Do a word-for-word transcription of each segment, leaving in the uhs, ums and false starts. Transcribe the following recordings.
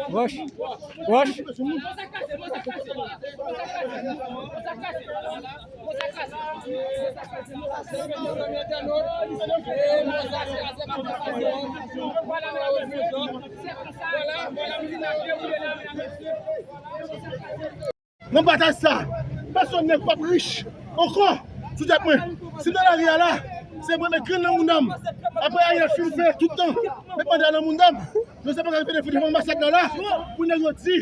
Wòch, wòch. Nan batay sa, pèsonn nèg p ap rich ankò sou tèt mwen. Si m nan lari a la, se premye grenn nan mounda m. Apre Ariel fin fè tout tan, met manda nan mounda m. Nou se pa ka rive devan anbasad la la, pou nèg yo di,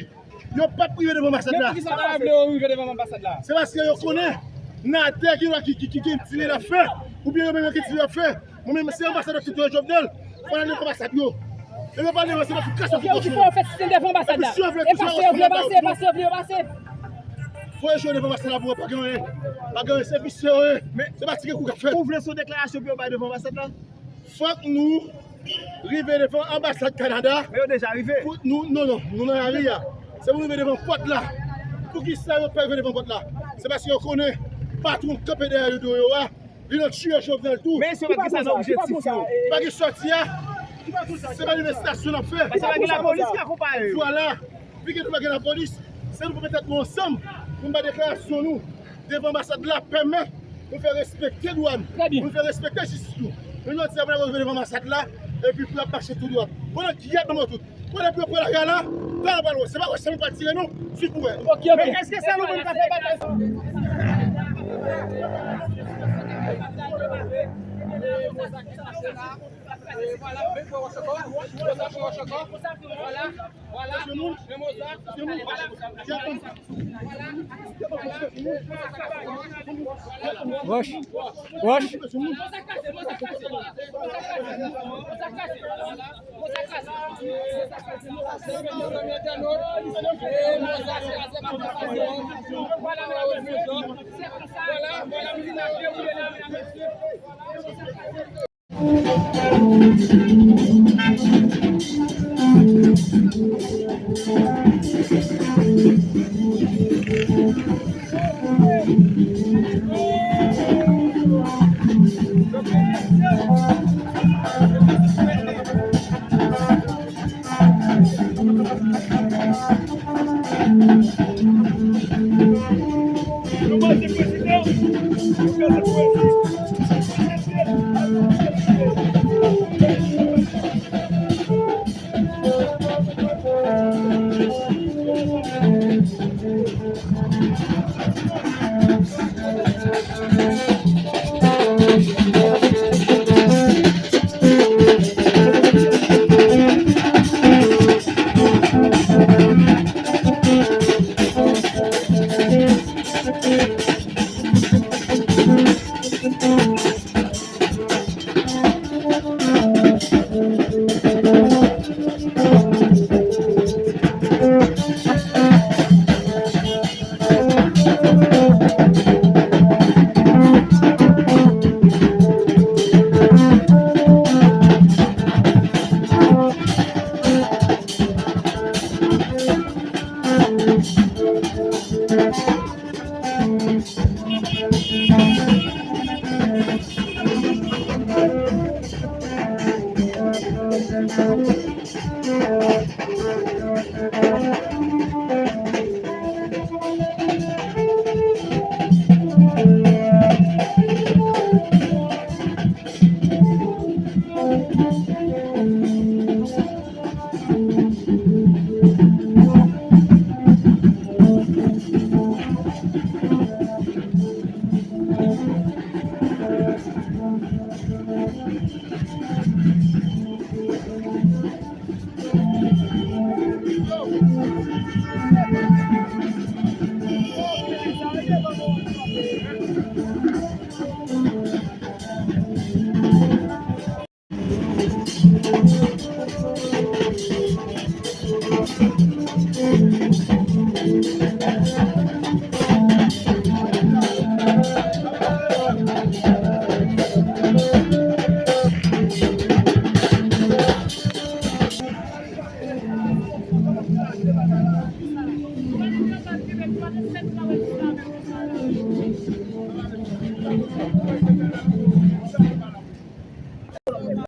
yo p ap rive devan anbasad la. Men poukisa pa vle yo rive devan anbasad la? Se paske yo konnen, nan atè ki, ki, ki, ki gen ti nèg ap fè, oubyen yo menm yo ki ti nèg ap fè. Mwen menm, se anbasadè ki touye Jovenel, fò n al devan anbasad yo. E yo pa devan, se pa pou kase. Ok, ou di fò yo fè sitin devan anbasad la. E pase yo vle pase, e pase yo vle yo pase. Fò yo jwe devan anbasad la pou yo pa gen anyen. Pa gen anyen, se visye yo ye. Se pa ti gen kou k ap fèt. Ou vle se yon deklarasyon pou yo bay devan anbasad la? Fòk nou rive devan anbasad Kanada. Men yo deja rive. Pou nou, non, non, nou nan lari a. Se pou nou rive devan pòt la. Poukisa yo pa rive devan pòt la? Se paske yo konnen patwon k kanpe dèyè yo do yo a. Li nan tiye Jovenel tou. Men se pa gen sa nan objektif yo. Pa gen sòti a. Se manifestasyon n ap fè. Paske pa gen lapolis ki akonpaye yo. Vwala. Pi gen nou pa gen lapolis. Se nou pou met tèt nou ansanm pou n bay deklarasyon nou devan anbasad la, pèmèt nou fè respekte dwa n, pou n fè respekte jistis nou. Men jodi a pou n ap rive devan anbasad la, epi pou y ap mache tou dwat. Pandan ki y ap nan mwen tout. Pandan pou yo pran lari a la, pa yo pral wè. Se pa wè se moun pral tire nou, si pou wè. Ok, ok. Men èske se nou menm k ap fè batay sa? Wòch, wòch.